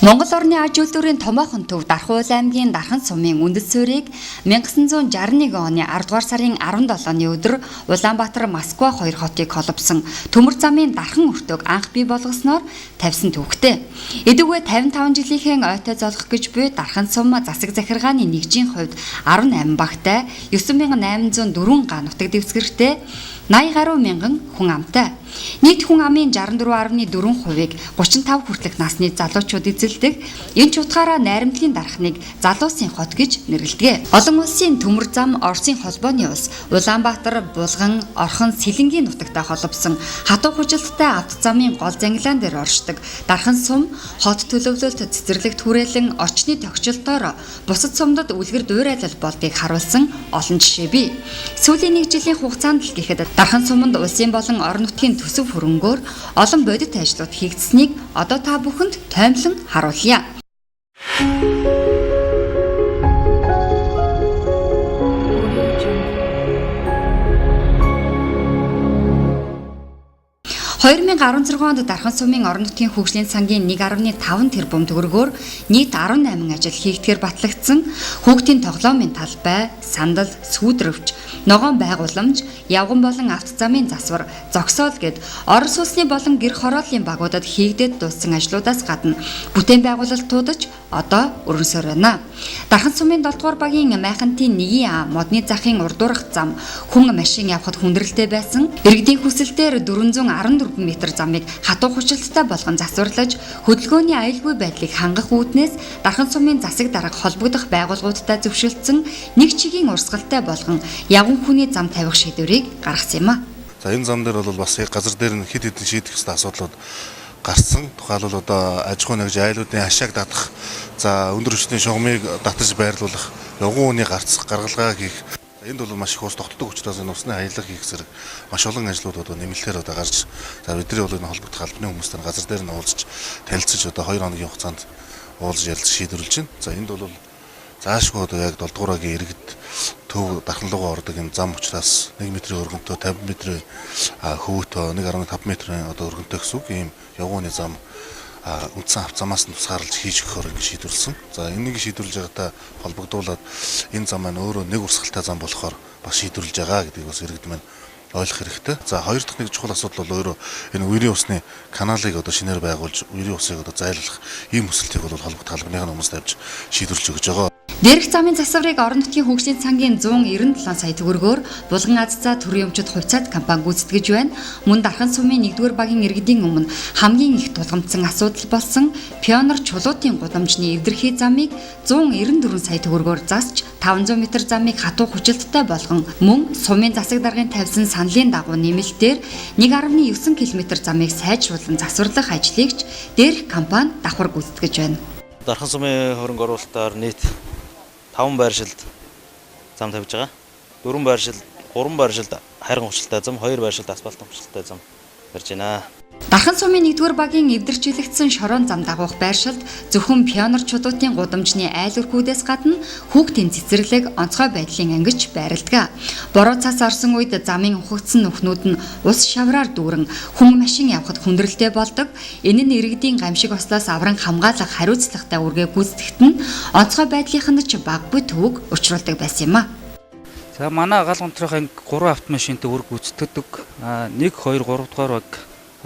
Монгол орны аж үйлдвэрийн томоохон төв Дархуул аймгийн Дархан сумын үндэс суурийг 1961 оны 10 дугаар сарын 17-ны өдөр Улаанбаатар Москва хоёр хотыг холбосон төмөр замын Дархан өртөөг анх бий болгосноор тавьсан түүхтэй. Эдүгээ 55 жилийнхээ ойтой золгох гэж буй Дархан сум засаг захиргааны нэгжийн хувьд 18 багтай 9804 га нутаг дэвсгэртэй 80 гаруй мянган хүн амтай. Нийт хүн амын 64.4%-ийг 35 хүртэлх насны залуучууд эзэлдэг. Энэ ч утгаараа найрамдлын дархныг залуусын хот гэж нэрлэдэг. Олон улсын төмөр зам Оросын холбооны улс Улаанбаатар, Булган, Орхон, Сэлэнгийн нутагтай холбосон хатуу хужилттай авто замын гол зангилаан дээр оршдог. Дархан сум хот төлөвлөлт, цэцэрлэгт хүрээлэн орчны тохижилтоор бусад сумдад үлгэр дуурайлал болдгийг харуулсан олон жишээ бий. Сүүлийн нэг жилийн хугацаанд л гэхэд Дархан суманд улсын болон орон нутгийн төсөв хөрөнгөөр олон бодит ажлууд хийгдсэнийг одоо та бүхэнд тоймлон харуулъя. 2016 онд Дархан сумын орон нутгийн хөгжлийн сангийн 1.5 тэрбум төгрөгөөр нийт 18 ажил хийгдэхээр батлагдсан. Хүүхдийн тоглоомын талбай, сандал, сүүдрөвч, ногоон байгууламж, явган болон автозамын засвар, зогсоол гэд Орос улсны болон гэр хорооллын багуудад хийгдээд дууссан ажлуудаас гадна бүтээн байгуулалтууд ч одоо өрнөсөөр байна. Дархан сумын 7 дугаар багийн Майхантын 1А модны захын урдуурах зам хүн машин явхад хүндрэлтэй байсан. Иргэдийн хүсэлтээр 414 м замыг хатуу хурцтай болгон засварлаж хөдөлгөөний аюулгүй байдлыг хангах үүднээс Дархан сумын засаг дарга холбогдох байгууллагуудтай зөвшөлдсөн нэг чигийн урсгалтай болгон явган хүний зам тавих шийдвэрийг гаргасан юм а. За энэ зам дээр бол бас яг газар дээр нь хэд хэдэн шийдэх ёстой асуудлууд гарсан. Тухайлбал одоо аж ахуйн нэгж айлуудын хашааг татах, за өндөр хүчний шугамыг татаж байрлуулах, явган хүний гарц гаргалгаа хийх. Энд бол маш их ус тогтдог учраас энэ усны аялга хийх зэрэг маш олон ажлууд одоо нэмэлтээр одоо гарч, за бидний бол энэ холбогдох албаны хүмүүстэй газар дээр нь уулзч танилцаж одоо 2 хоногийн хугацаанд уулзж ярилцж шийдвэрлэж байна. За энд бол заашгүй одоо яг 7 дугаар агийн иргэд төв Дархан руугаа ордог энэ зам учраас 1 метрийн өргөнтөө 50 метрийн хөвөтөө 1.5 метрийн одоо өргөнтөө гэсэн үг ийм явган хүний зам үндсэн авто замаас нь тусгаарлаж хийж өгөхөөр ингэ шийдвэрлсэн. За энийг шийдвэрлэж байгаадаа холбогдуулаад энэ зам маань өөрөө нэг урсгалтай зам болохоор бас шийдвэрлэж байгаа гэдгийг бас иргэд маань ойлгох хэрэгтэй. За хоёр дахь нэг чухал асуудал бол өөрөө энэ үерийн усны каналыг одоо шинээр байгуулж үерийн усыг одоо зайлуулах ийм хүсэлтийг бол холбогдох албаныхын хүмүүс тавьж шийдвэрлэж өгч байгаа. Дээрх замын засварыг орон нутгийн хөгжлийн сангийн 197 сая төгрөгөөр Булган Аз заа төрийн өмчит хувьцаат компани гүйцэтгэж байна. Мөн Дархан сумын 1-р багийн иргэдийн өмнө хамгийн их тулгамдсан асуудал болсон Пионер чулуутын гудамжны эвдэрхий замыг 194 сая төгрөгөөр засч 500 м замыг хатуу хүчлэлттэй болгон мөн сумын засаг даргын тавьсан саналын дагуу нэмэлтээр 1.9 км замыг сайжруулан засварлах ажлыг ч дээрх компани давхар гүйцэтгэж байна. Дархан сумын хөрөнгө оруулалтаар нийт 5 байршилд зам тавьж байгаа. 4 байршил, 3 байршилд хайрган хүчлэлтэй зам, 2 байршилд асфальтын хүчлэлтэй зам барьж байна. Дархан сумын 1-р багийн эвдэрчилэгдсэн шорон зам дагуух байршилд зөвхөн пионер чулуутын гудамжны айл өрхүүдээс гадна хүүхдийн цэцэрлэг, онцгой байдлын ангич байрладаг. Бороо цас орсон үед замын ухагдсан нүхнүүд нь ус шавраар дүүрэн хүн машин явхад хүндрэлтэй болдог. Энэ нь иргэдийн гамшиг ослоос авран хамгаалах хариуцлагатай үүргээ гүйцэтгэхэд нь онцгой байдлынх нь ч багагүй төвөг учруулдаг байсан юм а. За манай гал гонтрох анги 3 автомашинтай үүрэг гүйцэтгэдэг. 1 2 3 дугаар баг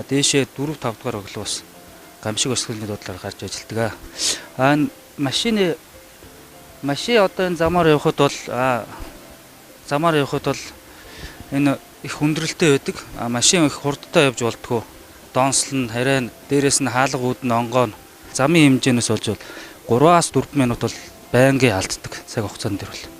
дээшээ 4 5 дугаар баг л бас гамшиг өсгөлний дуудлаар гарч ажилладаг. Машины машин одоо энэ замаар явхад бол энэ их хүндрэлтэй байдаг. Машин их хурдтай явж болдгоо. Донсол нь харин дээрээс нь хаалга үүд нь онгоо. Замын хэмжээнээс болж бол 3-аас 4 минут бол байнгын алддаг цаг хугацаанд дэр бол.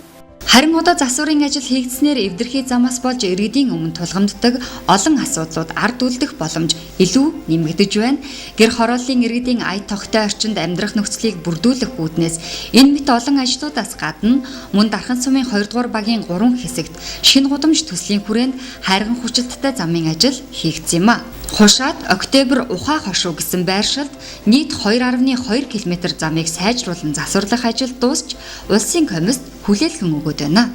Харин одоо засварын ажил хийгдснээр эвдэрхий замаас болж иргэдийн өмнө тулгамддаг олон асуудлууд ард үлдэх боломж илүү нэмэгдэж байна. Гэр хорооллын иргэдийн ая тогтой орчинд амьдрах нөхцөлийг бүрдүүлэх үүднээс энэ мэт олон ажлуудаас гадна мөн Дархан сумын 2 дугаар багийн 3 хэсэгт шинэ гудамж төслийн хүрээнд хайрган хүчлэлттэй замын ажил хийгдсэн юм а. Хушаад Октябрь Ухаа хошуу гэсэн байршилд нийт 2.2 км замыг сайжруулан засварлах ажил дуусч улсын комист хүлээлгэн өгөөд байна.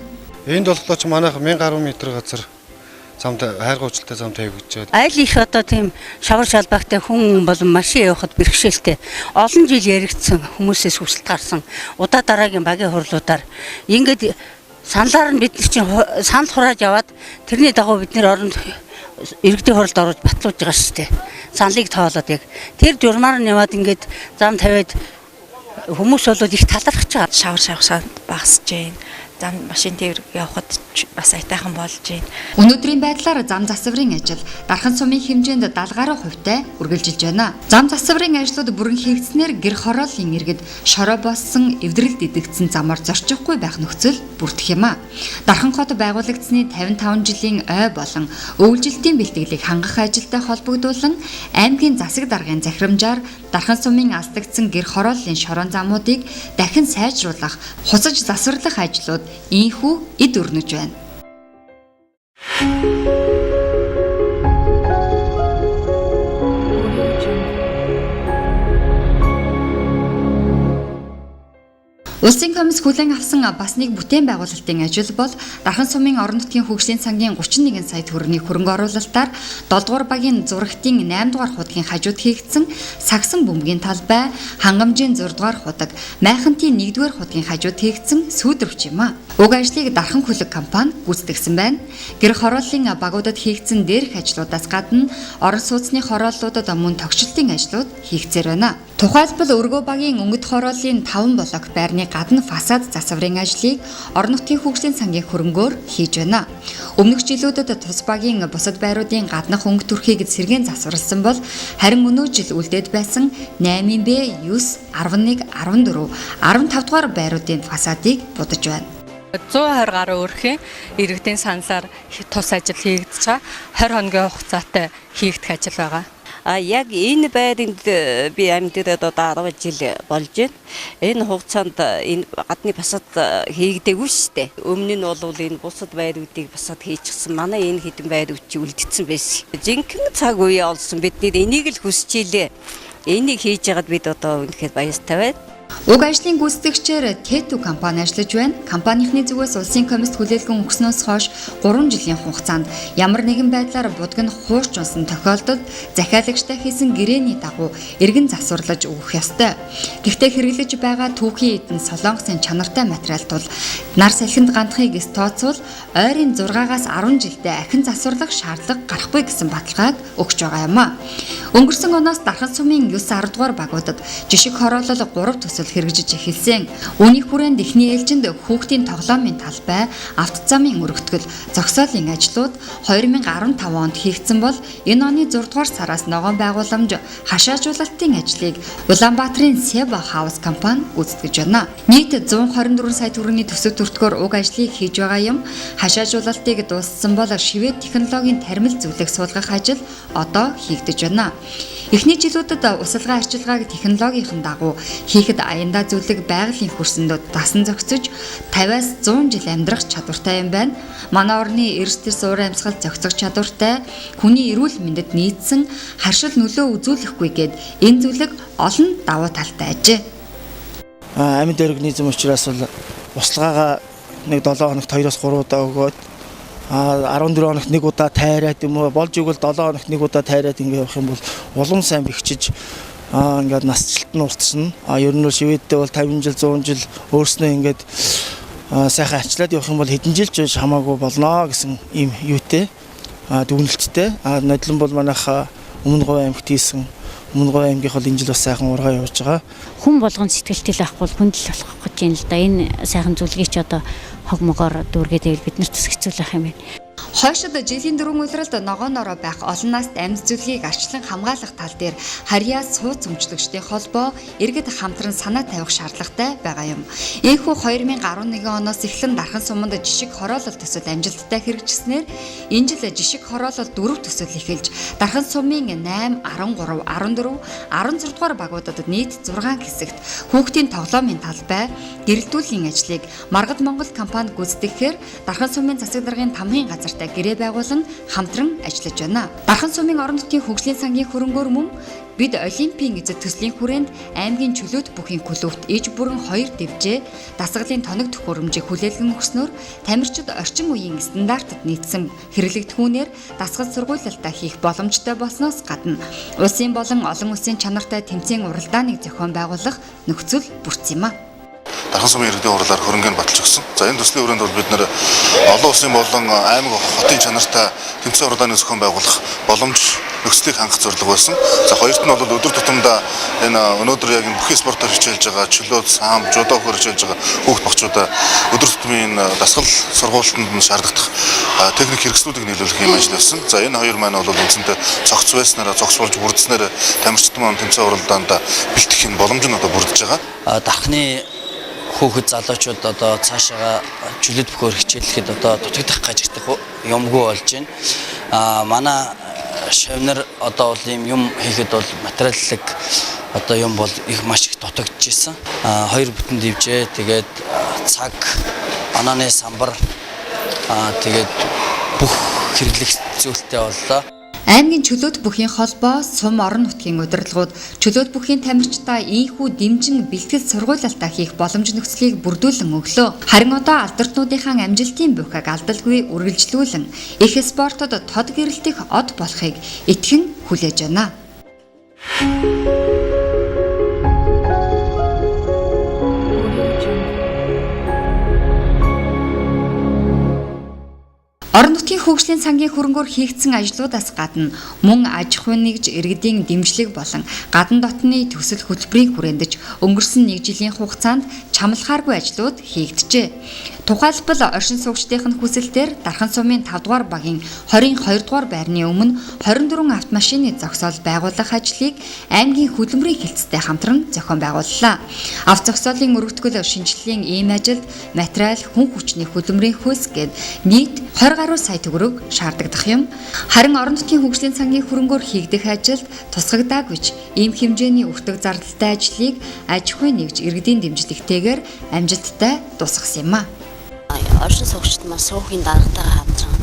Энд болохоор ч манайх 1000 гаруй метр газар Зам хайрга уучлалтай зам тавигдж байгаа. Аль их одоо тийм шавар шалбаагтай хүн болон машин явахад бэрхшээлтэй олон жил яригдсан хүмүүсээс хүсэлт гарсан. Удаа дараагийн багийн хурлуудаар ингээд саналаар нь бид нар чинь санал хурааж яваад тэрний дагуу бид нэр оронд иргэдийн хуралд оруулж батлуулж байгаа шүү дээ. Саналыг тоолоод яг тэр журмаар нь яваад ингээд зам тавиад хүмүүс бол их талархаж байгаа. Шавар шавхшаа багасж байна. Зам машин тээвэр явхад бас аятайхан болж байна. Өнөөдрийн байдлаар зам засварын ажил Дархан сумын хэмжээнд 70 гаруй хувьтай үргэлжилж байна. Зам засварын ажлууд бүрэн хийгдснээр гэр хорооллын иргэд шороо болсон эвдрэлд идэгдсэн замаар зорчихгүй байх нөхцөл бүрдэх юм а. Дархан хот байгуулагдсны 55 жилийн ой болон өвлжилтийн бэлтгэлийг хангах ажилтай холбогдуулан аймгийн засаг даргын захирамжаар Дархан сумын алдагдсан гэр хорооллын шороон замуудыг дахин сайжруулах, хусаж засварлах ажлууд ийнхүү эд өрнөж байна. Улсын комисс хүлээн авсан бас нэг бүтээн байгуулалтын ажил бол Дархан сумын орон нутгийн хөгжлийн сангийн 31 сая төгрөгийн хөрөнгө оруулалтаар 7 дугаар багийн зурагтын 8 дугаар хуудгийн хажууд хийгдсэн сагсан бөмбөгийн талбай, хангамжийн 6 дугаар худаг, Майхантын 1 дугаар хуудгийн хажууд хийгдсэн сүйдрөвч юм а. Уг ажлыг Дархан хүлэг компани гүйцэтгэсэн байна. Гэр хорооллын багуудад хийгдсэн дээрх ажлуудаас гадна орон сууцны хорооллуудад мөн тогтчлтын ажлууд хийгдсээр байна. Тухайлбал Өргөө багийн өнгөт хорооллын 5 блок байрны гадна фасад засварын ажлыг орон нутгийн хөгжлийн сангийн хөрөнгөөр хийж байна. Өмнөх жилүүдэд тус багийн бусад байруудын гаднах өнгө төрхийг сэргээн засварласан бол харин өнөө жил үлдээд байсан 8Б, 9, 11, 14, 15 дугаар байруудын фасадыг будаж байна. 120 гаруй өрхийн иргэдийн саналаар тус ажил хийгдэж байгаа. 20 хоногийн хугацаатай хийгдэх ажил байгаа. А яг энэ байранд би амьдраад одоо 10 жил болж байна. Энэ хугацаанд энэ гадны фасад хийгдээгүй шүү дээ. Өмнө нь бол энэ бусад байруудыг фасад хийчихсэн. Манай энэ хэдэн байрууд чи үлдсэн байсан. Жинхэнэ цаг үе олсон. Бид нэр энийг л хүсэж илээ. Энийг хийж байгаад бид одоо үнэхээр баяртай байна. Уг ажлын гүйцэтгэгчээр T2 компани ажиллаж байна. Компанийнхны зүгээс улсын комист хүлээлгэн өгснөөс хойш 3 жилийн хугацаанд ямар нэгэн байдлаар будаг нь хуурч унсан тохиолдолд захиалагчтай хийсэн гэрээний дагуу эргэн засварлаж өгөх ёстой. Гэхдээ хэрэглэж байгаа түүхийн эдэн Солонгосын чанартай материал тул нар салхинд гандахыг эс тооцвол ойрын 6-аас 10 жилдээ ахин засварлах шаардлага гарахгүй гэсэн баталгааг өгч байгаа юм а. Өнгөрсөн оноос Дархан сумын 9 10 дугаар багуудад жишг хороолол 3 төсөл хэрэгжиж эхэлсэн. Үүний хүрээнд эхний ээлжинд хүүхдийн тоглоомын талбай, автозамын өргөтгөл, зогсоолын ажлууд 2015 онд хийгдсэн бол энэ оны 6 дугаар сараас ногоон байгууламж хашаажуулалтын ажлыг Улаанбаатарын Seva House компани гүйцэтгэж байна. Нийт 124 сая төгрөгийн төсөв төртгөөр уг ажлыг хийж байгаа юм. Хашаажуулалтыг дууссан бол шивэд технологийн тармил зөвлөх суулгах ажил одоо хийгдэж байна. Эхний жилүүдэд усалгаа арчилгааг технологийн дагуу хийхэд аяндаа зөвлөг байгалийн хөрсөндөө дасан зохицож 50-аас 100 жил амьдрах чадвартай юм байна. Манай орны эрс тэрс уур амьсгал зохицох чадвартай, хүний эрүүл мэндэд нийцсэн харшил нөлөө үзүүлэхгүй гээд энэ зөвлөг олон давуу талтай ажээ. Амьд организм учраас бол услгаагаа нэг 7 хоногт 2-оос 3 удаа өгөөд 14 хоногт нэг удаа тайраад юм уу болж игэл 7 хоногт нэг удаа тайраад ингэ явах юм бол улам сайн бэхжиж ингээд насжилт нь уртсна. Ер нь бол шивэдтэй бол 50 жил 100 жил өөрснөө ингээд сайхан ачлаад явах юм бол хэдэн жил ч хамаагүй болно гэсэн ийм юутэй дүгнэлттэй. Нодлон бол манайх Өмнө Говь аймагт хийсэн Өмнө Говь аймгийнх бол энэ жил бас сайхан ургаа явж байгаа. Хүн болгон сэтгэлтэй л авахгүй хүндэл болох гэж юм л да. Энэ сайхан зүйлгийг ч одоо хог могоор дүүргээд байвал бид нарт бас хэцүү л байх юм байна. Хойшид жилийн дөрвөн улиралд ногоон ороо байх олон наст амьд зүйлийг арчлан хамгаалах тал дээр харьяа сууц өмчлөгчдийн холбоо иргэд хамтран санаа тавих шаардлагатай байгаа юм. Ийхүү 2011 оноос эхлэн Дархан суманд жишг хороолол төсөл амжилттай хэрэгжсэнээр энэ жил жишг хороолол 4 төсөл эхэлж Дархан сумын 8, 13, 14, 16 дугаар багуудад нийт 6 хэсэгт хүүхдийн тоглоомын талбай, гэрэлтүүлийн ажлыг Маргад Монгол компани гүйцэтгэхээр Дархан сумын засаг даргын тамгын газартай чанартай гэрээ байгуулан хамтран ажиллаж байна. Дархан сумын орон нутгийн хөгжлийн сангийн хөрөнгөөр мөн бид Олимпийн эзэд төслийн хүрээнд аймгийн чөлөөт бүхийн клубт иж бүрэн 2 дэвжээ дасгалын тоног төхөөрөмжийг хүлээлгэн өгснөөр тамирчид орчин үеийн стандартад нийцсэн хэрэглэгдэхүүнээр дасгал сургуулилтаа хийх боломжтой болсноос гадна улсын болон олон улсын чанартай тэмцээн уралдааныг зохион байгуулах нөхцөл бүрдсэн юм а. Дархан сумын иргэдийн хурлаар хөрөнгөнд баталж өгсөн. За энэ төслийн хүрээнд бол бид нэр олон улсын болон аймаг хотын чанартай тэмцээн уралдааны зохион байгуулах боломж нөхцөлийг хангах зорилго байсан. За хоёрт нь бол өдөр тутамдаа энэ өнөөдөр яг энэ бүхий спортоор хичээлж байгаа чөлөөт, сам, жудо хөр хичээлж байгаа хүүхд багчуудаа өдөр тутмын энэ дасгал сургуультанд нь шаардлагатай техник хэрэгслүүдийг нийлүүлэх юм ажил байсан. За энэ хоёр маань бол үндсэндээ цогц байснараа цогц болж бүрдснээр тамирчид маань тэмцээн уралдаанд бэлтгэх энэ боломж нь одоо бүрдэж байгаа. Дархны хүүхэд залуучууд одоо цаашаага чөлөөт бөхөөр хичээллэхэд одоо дутагдах гажигдах юмгүй болж байна. Манай шавнар одоо бол ийм юм хийхэд бол материаллык одоо юм бол их маш их дутагдж исэн. Хоёр бүтэн дэвжээ, тэгээд цаг, анааны самбар, тэгээд бүх хэрэглэх зүйлтэй боллоо. Аймгийн чөлөөт бүхийн холбоо сум орон нутгийн удирдлагууд чөлөөт бүхийн тамирчдаа ийнхүү дэмжин бэлтгэл сургуулилтаа хийх боломж нөхцөлийг бүрдүүлэн өглөө. Харин одоо алдартнуудынхаа амжилтын бухаг алдалгүй үргэлжлүүлэн их спортод тод гэрэлтэх од болохыг итгэн хүлээж байна. Орон нутгийн хөгжлийн сангийн хөрөнгөөр хийгдсэн ажлуудаас гадна мөн аж ахуйн нэгж иргэдийн дэмжлэг болон гадна дотны төсөл хөтөлбөрийг хүрээндэж өнгөрсөн нэг жилийн хугацаанд чамлахааргүй ажлууд хийгджээ. Тухайлбал оршин суугчдын нь хүсэлтээр Дархан сумын 5 дугаар багийн 22 дугаар байрны өмнө 24 автомашины зогсоол байгуулах ажлыг аймгийн хөдөлмөрийн хилцтэй хамтран зохион байгууллаа. Авто зогсоолын өргөтгөл шинжилгээний ийм ажилд материал, хүн хүчний хөдөлмөрийн хөлс гээд нийт 20 гаруй сая төгрөг шаардагдах юм. Харин орон нутгийн хөгжлийн сангийн хөрөнгөөр хийгдэх ажилд тусгагдаагүйч ийм хэмжээний өртөг зардалтай ажлыг аж ахуйн нэгж иргэдийн дэмжлэгтэйгээр амжилттай дуусгасан юм а. Оршин суугчид маань суухийн даргатайгаа хамтран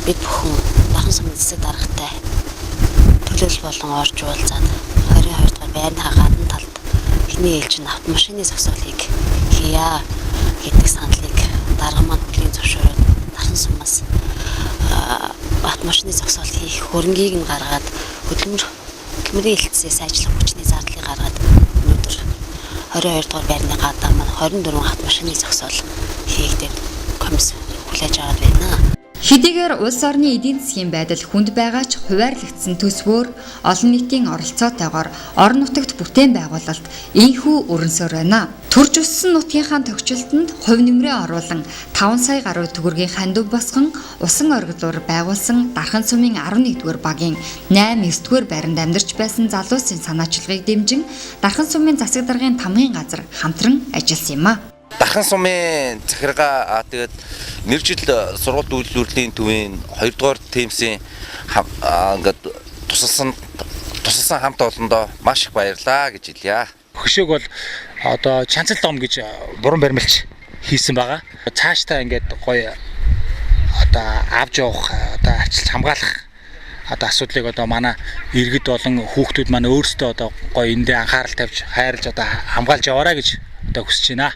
бид бүхэн Дархан сумын засаг даргатай төлөөлөл болон орж уулзаад 22 дугаар байрны гадна талд эхний ээлжинд автомашины зогсоолыг хийя гэдэг саналыг дарга маань хүлээн зөвшөөрөөд Дархан сумаас автомашины зогсоол хийх хөрөнгийг нь гаргаад хөдөлмөрийн хэлтсээ сайжлах хүчний зардлыг гаргаад өнөөдөр 22 дугаар байрны гадаа маань 24 автомашины зогсоол хийгдээд комисс хүлээж аваад байна. Хэдийгээр улс орны эдийн засгийн байдал хүнд байгаа ч хуваарлагдсан төсвөөр олон нийтийн оролцоотойгоор орон нутагт бүтээн байгуулалт ийнхүү өрнөсөөр байна. Төрж өссөн нутгийнхаа төгчлөлтөнд хувь нэмрээ оруулан 5 сая гаруй төгрөгийн хандив босгон усан оргилуур байгуулсан Дархан сумын 11-р багийн 8 9-р байранд амьдарч байсан залуусын санаачлагыг дэмжин Дархан сумын засаг даргын тамгын газар хамтран ажилласан юм а. Дархан сумын захиргаа тэгээд мэргэжил сургалт үйлдвэрлэлийн төвийн 2 дугаар темсийн ингээд тусалсан хамт олондоо маш их баярлаа гэж хэлье. Хөшөөг бол одоо чанцал дом гэж буран баримлч хийсэн байгаа. Цаашдаа ингээд гоё одоо авч явах, одоо арчилж хамгаалах одоо асуудлыг одоо манай иргэд болон хүүхдүүд маань өөрсдөө одоо гоё эндээ анхаарал тавьж хайрлаж одоо хамгаалж яваарай гэж одоо хүсэж байна.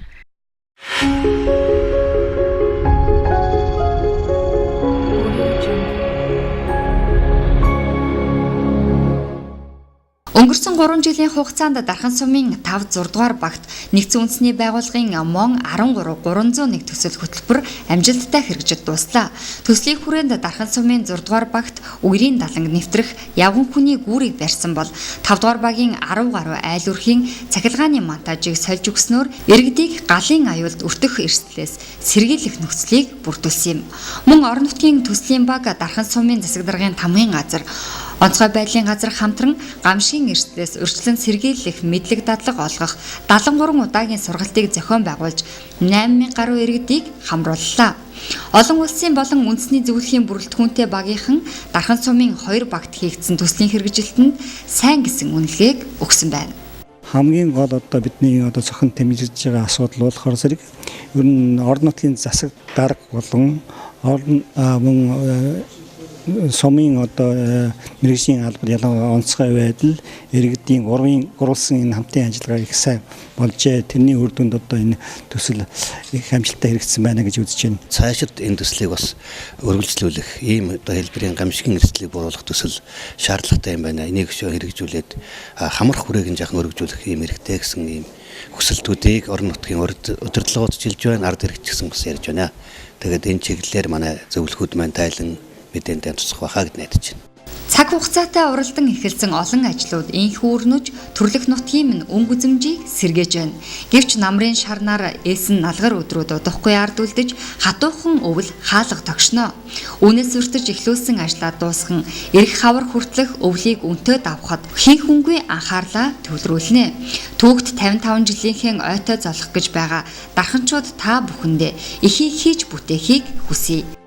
Өнгөрсөн 3 жилийн хугацаанд Дархан сумын 5 6 дугаар багт нэгдсэн үндэсний байгууллагын МОН 13 301 төсөл хөтөлбөр амжилттай хэрэгжиж дууслаа. Төслийн хүрээнд Дархан сумын 6 дугаар багт үерийн даланг нэвтрэх явган хүний гүүрийг барьсан бол 5 дугаар багийн 10 гаруй айл өрхийн цахилгааны монтажийг сольж өгснөөр иргэдийг галын аюулд өртөх эрсдлээс сэргийлэх нөхцөлийг бүрдүүлсэн юм. Мөн орон нутгийн төслийн баг Дархан сумын засаг даргын тамгын газар онцгой байдлын газар хамтран гамшигын эрсдлээс урьдчилан сэргийлэх мэдлэг дадлага олгох 73 удаагийн сургалтыг зохион байгуулж 8000 гаруй иргэдийг хамрууллаа. Олон улсын болон үндэсний зөвлөлийн бүрэлдэхүүнтэй багийнхан Дархан сумын 2 багт хийгдсэн төслийн хэрэгжилтэнд сайн гэсэн үнэлгээг өгсөн байна. Хамгийн гол одоо бидний одоо цохон тэмдэглэж байгаа асуудал болохоор зэрэг ер нь орон нутгийн засаг дарга болон Орон мөн сумын одоо мэргэжлийн албад ялангуяа онцгой байдал иргэдийн гурвалсан энэ хамтын ажиллагаа их сайн болжээ. Тэрний үр дүнд одоо энэ төсөл их амжилттай хэрэгжсэн байна гэж үзэж байна. Цаашид энэ төслийг бас өргөжлүүлэх, ийм одоо хэлбэрийн гамшигын эрсдлийг бууруулах төсөл шаардлагатай юм байна. Энийг өшөө хэрэгжүүлээд хамрах хүрээг нь жаахан өргөжүүлэх ийм хэрэгтэй гэсэн ийм хүсэлтүүдийг орон нутгийн удирдлагууд жилж байна, ард иргэд ч гэсэн бас ярьж байна. Тэгээд энэ чиглэлээр манай зөвлөхүүд маань тайлан мэдээндээ туслах байхаа гэж найдаж байна. Цаг хугацаатай уралдан эхэлсэн олон ажлууд энхүү өрнөж төрлөх нутгийн минь өнгө үзэмжийг сэргээж байна. Гэвч намрын шарнаар ээсэн налгар өдрүүд удахгүй ард үлдэж хатуухан өвөл хаалга тогшно. Үүнээс өртөж эхлүүлсэн ажлаа дуусган эрх хавар хүртэлх өвлийг өнтөө давхад хэн хүнгүй анхаарлаа төвлөрүүлнэ. Түүхт 55 жилийнхээ ойтой золох гэж байгаа дарханчууд та бүхэндээ ихийг хийж бүтээхийг хүсье.